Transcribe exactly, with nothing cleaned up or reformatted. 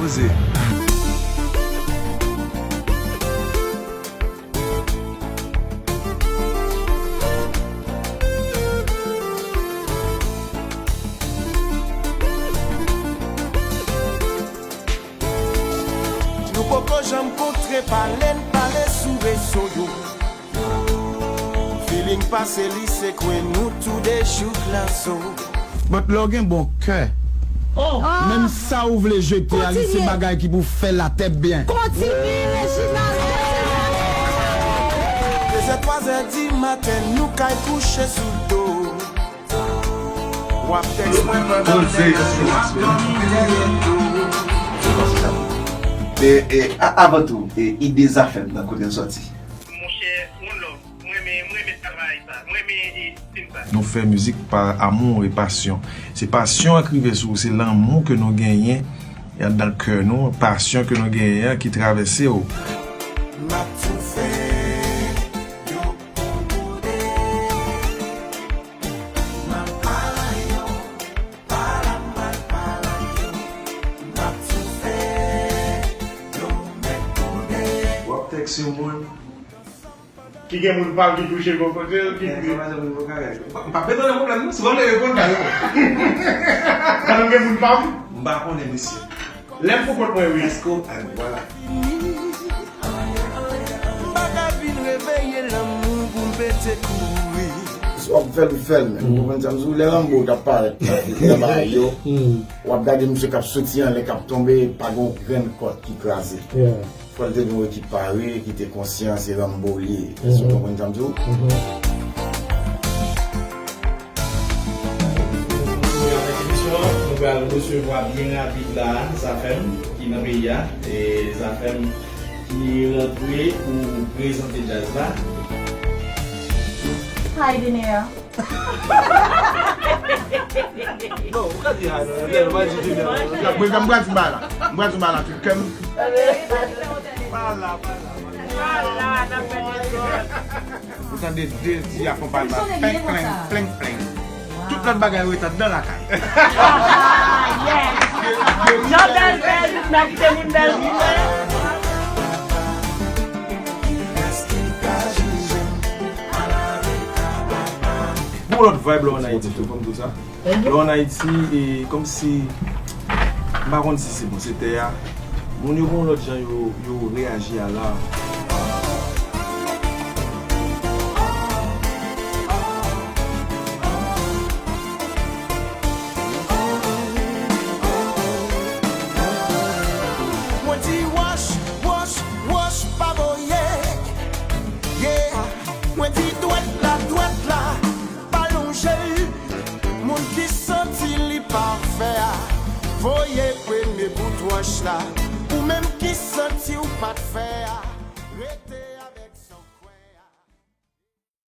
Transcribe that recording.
Poze. Nou poko janm kontre, pale n pale sou rezo yo. Feeling pase li sekwe nou toude jouk lazo. But lè w gen bon kè, menm sa ou vle jete a, li se bagay ki pou fè latè byen. Kontinye, Reginald, kontinye. De zè, twa zè di maten, nou kay kouche sou do. W ap tèks mwen pandan. Poze. E, e, a-, avan tou, e, ide Zafèm nan kote l sòti? Monchè, one love. Mwen renmen, mwen renmen travay sa. Mwen renmen, e, stil sa. Nou fè mizik pa amour e pasyon. Se pasyon an k rive sou ou, se lanmou ke nou genyen anndan kè nou, pasyon ke nou genyen an ki travèse w. M ap tou fè yo pou boude. M ap pale yo, pale m pral pale yo. M ap tou fè yo mèt boude. W ap tèks yon moun. Ki gen moun pa l ki touche bò kote l, ki... Eh, sa pa janm rive w ka règle. M pa, m pa bezwen nan pwoblèm, non. Si w pa vle reponn, pa reponn. Sa menm gen moun pa m? M pa konnen, mesye. Lè m pou kont mwen, wi. Èske w, ah, vwala. M pa ka vin reveye lanmou pou m pete kouri. Si w ap fè l, ou fè l, men. Ou konprann sa m di w? Lè Rambo t ap parèt nan bagay yo, w ap gade misye k ap soti anlè, k ap tonbe, pa gen yon grenn kòd ki kraze. Fò l te gen yon ekip pare, ki te konsyan se Rambo l ye. Èske w konprann sa m di w? Nou pral resevwa byen rapid la, Zafèm, ki nan peyi a. E Zafèm ki rantre pou prezante djaz la. Hi, Dener. Non, ou ka di hi, non, non, pa di hi, non. Mwen, m pral di bala. M pral di bala, tout kè m. Bala, bala, bala. Bala, n ap fè dezòd. Ou tande de di a fon bal, bal, pleng, pleng, pleng, pleng. Tout lòt bagay ret anndan lakay. Ah, yes. Yon bèl bèl, tout nèg te moun bèl. Gon lòt vibe lè w ann Ayiti tou, fò m di w sa. Lè w ann Ayiti, e, kòmsi, m pa konn si se bon, se tè a. Moun yo gon lòt jan yo, yo reyaji a la. Mwen di wòch, wòch, wòch pa voye. Yeah. Mwen di dwèt la, dwèt la pa lonje l. Moun ki santi li pafè a, voye premye bout wòch la. Ou menm ki santi w pa t fè a.